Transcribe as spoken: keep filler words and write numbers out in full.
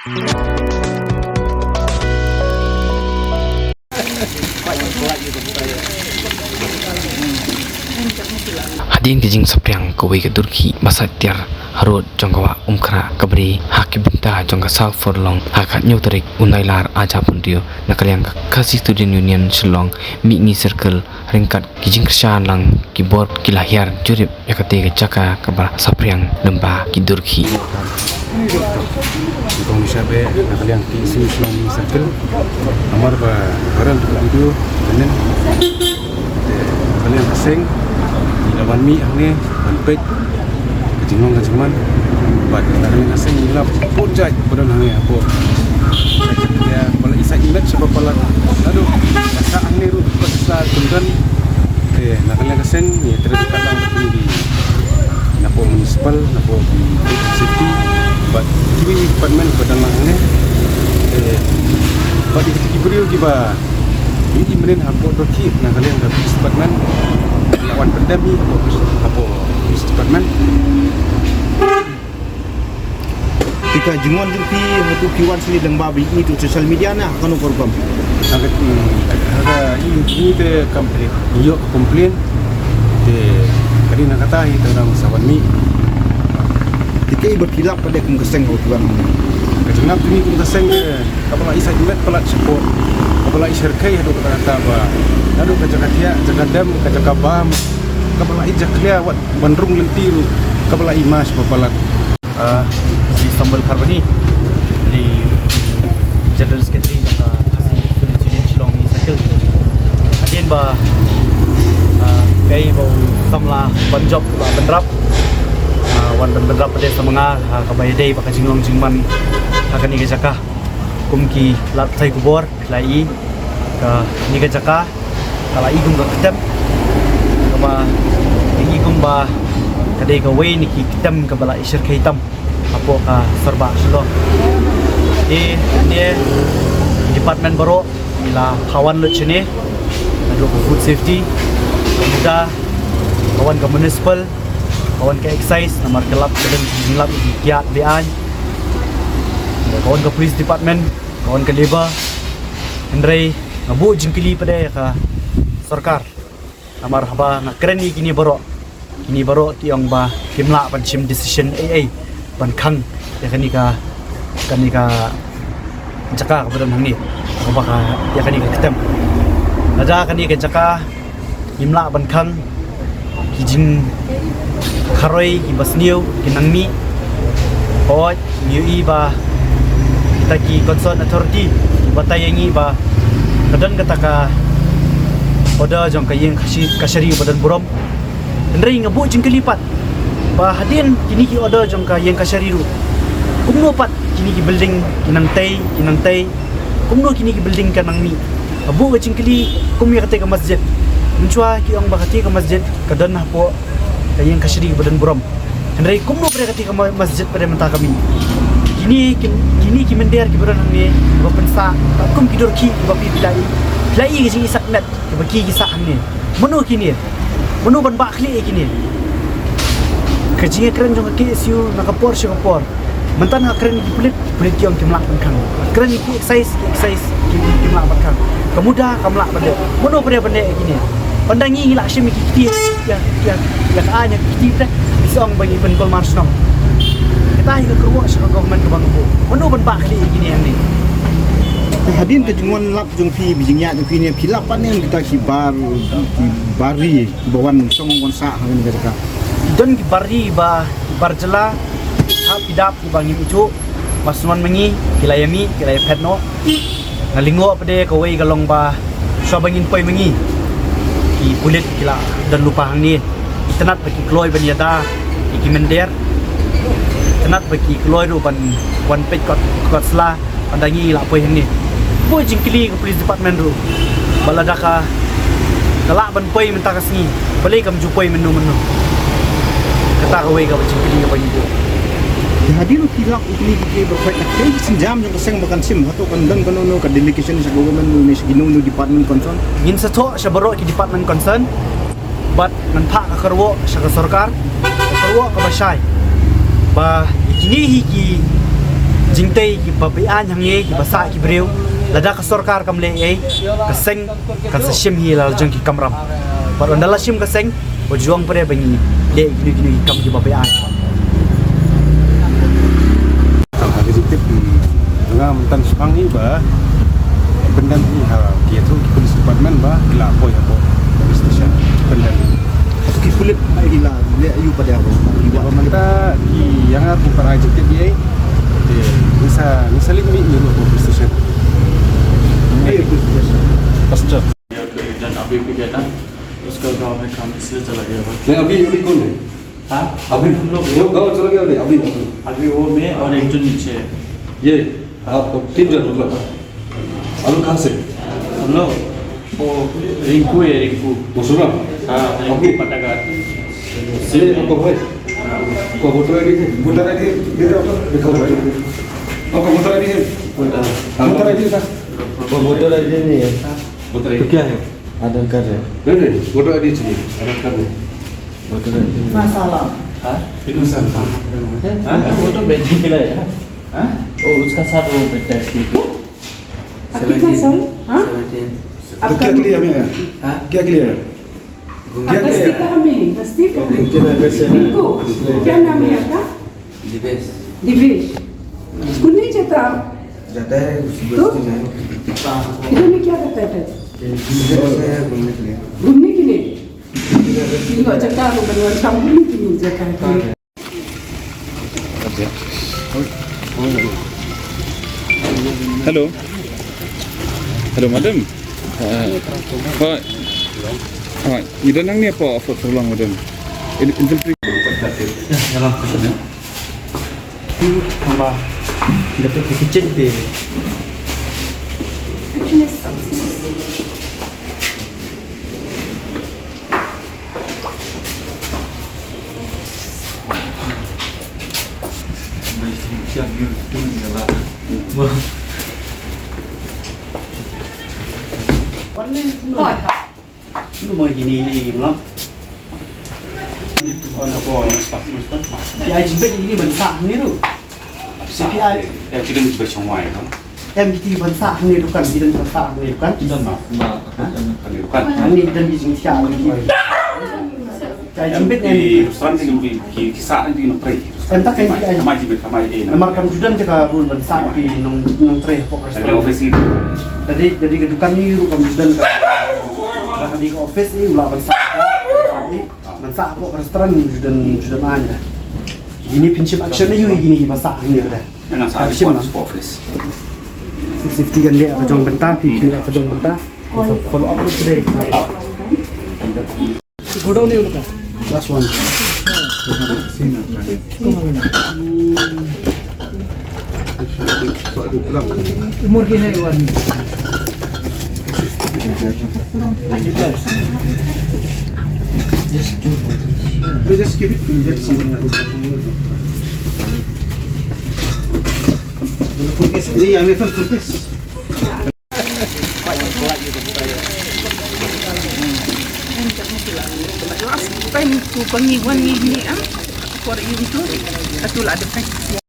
Hadien ka jingsaphriang kawei ka dur khih ba sait tiar harud jong ka wah Umkhrah kaba dei ha ki bynta jong ka South Furlong ha ka hynñiew tarik u Nailar arhajar arphew hynriew, na ka liang ka Khasi Student Union Shillong Mihngi Circle ryngkat ki jingkyrshan lang ki bor ki la hiar jurip ïa kata ka jaka kaba saphriang lyngba ki dur khih. Kong Sha Be, na ka liang ki Shillong Circle. Namar ba viral ka video, kanen. Te, na ka liang ka seng, ngi la wan mih hangne, wan peit ka jinglong ka jingman. Bad na ka liang ka seng, ngi la pynjah ba don hangne hapoh. Ïa, ba la i sait met sha ba palat. Naduh ba sah hangne ruh, ba sah kumtan. Te, na ka liang ka seng, ngi trei ka lang ki, napoh municipal, napoh ki safety, bad ki department ba dang lang hangne. Te, bad ki, ki briew kiba i, i mynnin hapoh dur khih, na ka liang ka police department la wan pyndem hi hapoh, hapoh police department. Te ka jingwan jong phi, hato phi wan shane lyngba ba i tu social media ne ha kano ka rukom? Ha ka, ha ka i, i te kam phi ïoh ka complain. Te ka dei na kata hi te nang sa wan mih. Te kaei ba phi lap pat de kum ka seng ba phi wan? Ka jinglap jong ngi kum ka seng te kaba la i sait met palat shapoh, kaba la i shyrkhei haduh katta katta ba, haduh ka jaka thiah, jaka dem, ka jaka bam, kaba la i jakhlia wat ban rung lynti ruh, kaba la i mash ba palat. Ah, i Sambal Kharbani, i General Secretary jong ka Khasi Students' Union Shillong Mihngi Circle. Hadien ba, ah, kaei ba u samla ban jop ba bynrap, ah, wan ban bynrap pat de sa ma nga, ah, kaba ïadei bad ka jinglong jingman ha kane ka jaka. Kum ki lad pathai khubor, phi la i kane ka jaka ka la i kum ka ktem, kaba i kum ba ka dei kawei na ki ktem kaba la i shyrkhei tam hapoh ka Sorbah Shillong. Te ne department baroh ki la phawan lut shane, naduh ka food safety, ka MUDA, ka wan ka municipal, ka wan ka excise, namar ka lap ka dang jinglap ki kiad be-aiñ. Ka wan ka police department, ka wan ka labour. Hynrei nga buh jingkylli pat de ïa ka sorkar. Namar haba nga kren ïa kine baroh, kine baroh ki ong ba kim lah ban shim decision ei ei ban khang ïa kane ka, kane ka jaka kaba don hangne, kaba ka, ïa kane ka ktem. Lada kane ka jaka ngim lah ban khang, ki jingkharoi kiba sniew ki nang mih. Hooid, ngi ïohi ba kita ki concerned authority ki batai ïa ngi ba ka don kata ka order jong ka ïing kashi-, kashari ba don burom. Hynrei nga buh jingkylli pat ba hadien kine ki order jong ka ïing kashari ruh, kumno pat kine ki building ki nang tei, ki nang tei, kumno kine ki building ka nang mih? Nga buh ka jingkylli kum ïa kata ka masjid. Mynshuwa ki ong ba kata ka masjid ka don hapoh ka ïing kashari ba don burom. Hynrei kumno pat de kata ka ma-, masjid pat de mynta ka mih? Kine ki, kine ki mynder kiba don hangne, kiba pynsah, kum ki dur khih kiba phi, phi la i, phi la i ka jingisah met kiba ki, ki sah hangne. Mano kine? Mano ban bah khlieh ïa kine? Ka jingkren jong ka K S U na ka por sha ka por. Mynta nga kren ki pulit, pulit ki ong kim lah ban khang. Kren ki excise, ki excise ki, kim lah ban khang. Ka MUDA kam lah ban leh. Mano ban leh, ban leh ïa kine? Ynda ngi, ngi la shim ïa ki kti, ïa, ïa, ïa ka aiñ ïa ki kti te, ngi sa ong ba ngi pynkulmar shnong. Kata hi ka kyrwoh sha ka government kaba nga buh. Mano ban bah khlieh ïa kine hangne? Te hadien ka jingwan lap jong phi, ba jingïaid jong phi ne, phi lap pat ne kita ki bar, ki bar ri ba wan shong wan sah ha kane ka jaka? Don ki bar ri ba, ki bar jylla, ha, ki dap kiba ngim ithuh, ba shu wan ma ngi, ki la ïa mih, ki la ïa phet noh. Nga lyngngoh pat de kawei ka long ba shuwa ba ngin poi ma ngi, ki pulit ki la don lypa hangne. Itynnad ba ki kloi ban ïada ïa ki mynder. Itynnad ba ki kloi ruh ban wan peit kot, kot sla. Ynda ngi la poi hangne. Buh jingkylli ka police department ruh ba lada ka, ka lah ban poi mynta ka sngi, balei kam ju poi mynno mynno? Kata kawei ka jingkylli kaba ngi buh. Te hadien phi lap ïa kine ki, ki baroh, kaei ka sienjam jong ka seng ba kan shim? Hato kan don kano kano ka delegation sha government ne sha kino kino department concern? Ngin sa thoh sha baroh ki department concern. Bad ngan phah ka kyrwoh sha ka sorkar, ka kyrwoh kaba shai, ba kine hi ki Jingtei kiba beaiñ hangne, kiba sah ki briew. Lada ka sorkar kam leh ei, ka seng kan sa shim hi la jong ki kamram. Bad ynda la shim ka seng, wat ju ong pat ba ngi leh kino kino ki kam kiba beaiñ. Tang ha ka jingtip, hmm, nga mynta shaphang hi ba pyndem hi ha ki ïathuh ki police department ba ki la poi hapoh police station pyndem hi. Ki pulit ki la leh aïu pat ïa u? Ki ba mynta ki ïa nga ruh pat ha ka jingtip ei. Te ngi sa, ngi sa leit mih ïa u hapoh police station. Faster. अभी भी गया था, उसका गांव में काम इसलिए चला गया था। नहीं, अभी, अभी कौन है? हाँ? अभी हम लोग, वो गांव चला गया नहीं? अभी, अभी। अभी वो मैं और एक जन नीचे है। ये आप तीन जन मतलब? आप लोग कहाँ से? हम लोग वो रिंकू है, रिंकू। मसूरा? हाँ, रिंकू अभी? पटाघाट। ये आपका भाई? आपका वोटर आईडी है? वोटर आईडी दे दो, आपका दिखाओ भाई। आपका वोटर आईडी है? हाँ। वोटर आईडी था? वो वोटर आईडी नहीं है। वोटर तो आईडी। क्या है? आधार कार्ड है। नहीं, नहीं, वोटर आईडी चाहिए, आधार कार्ड नहीं। Voter ID. मसाला। हाँ? मसाला। हाँ? वो तो बेचने के लिए है। हाँ? वो उसका साथ वो बेचता है इसलिए। आपकी क्या सर? हाँ? तो क्या के लिए हमें आया? हाँ? क्या के लिए आया? क्या के लिए आया? बस्ती का हमें, बस्ती का। इनको, क्या नाम है आपका? दिवेश। दिवेश। स्कूल नहीं जाता? जाता है, उसी तो? बस्ती में। इधर में क्या करता है फिर? इधर से है घूमने के लिए। घूमने के लिए? तीनों जगह को बनवा, शाम को नहीं, तीनों जगह है। Hello. Hello, madam. Uh, hi. Hi. Ngi don hangne hapoh fourth furlong, madam. In, infantry. Hamba da ka kitchen te. Oi. Lu mo ini, ini, ini, belum? Ini tu, oh, nak buat, nak start, nak start. Ya, jemput ini bensak ni tu. C P I. Ya, kita ni bersama, ya, kan? Em, kita bensak ni tu kan, kita bensak ni tu kan. Kita nak, nak, kan ni tu kan. Ni dan di sini siap ni. Ka jingpeit ne ki restaurant ki, ki, ki sah ne ki nongtrei. Em, ta ka jingpeit. Namar kam ju don ka rule ban sah ki nong, nongtrei hapoh restaurant. Ka office ki. Dei, dei ka dukan ne ruh kam ju don ka. Dei ka office ne u lah ban sah. Ban sah hapoh restaurant ju don, ju don aiñ. Kine phin shim action aïu kine kiba sah hangne da. Shim hapoh office. Safety kan leh ka jong bynta, phi leh ka jong bynta. Follow up today. Godown ne uno ka? Last one. Umur kine wan. Just give it to me. Just give it to me. Last time tu pagi wan ni ni ah. For you tu. Satu lah ada practice.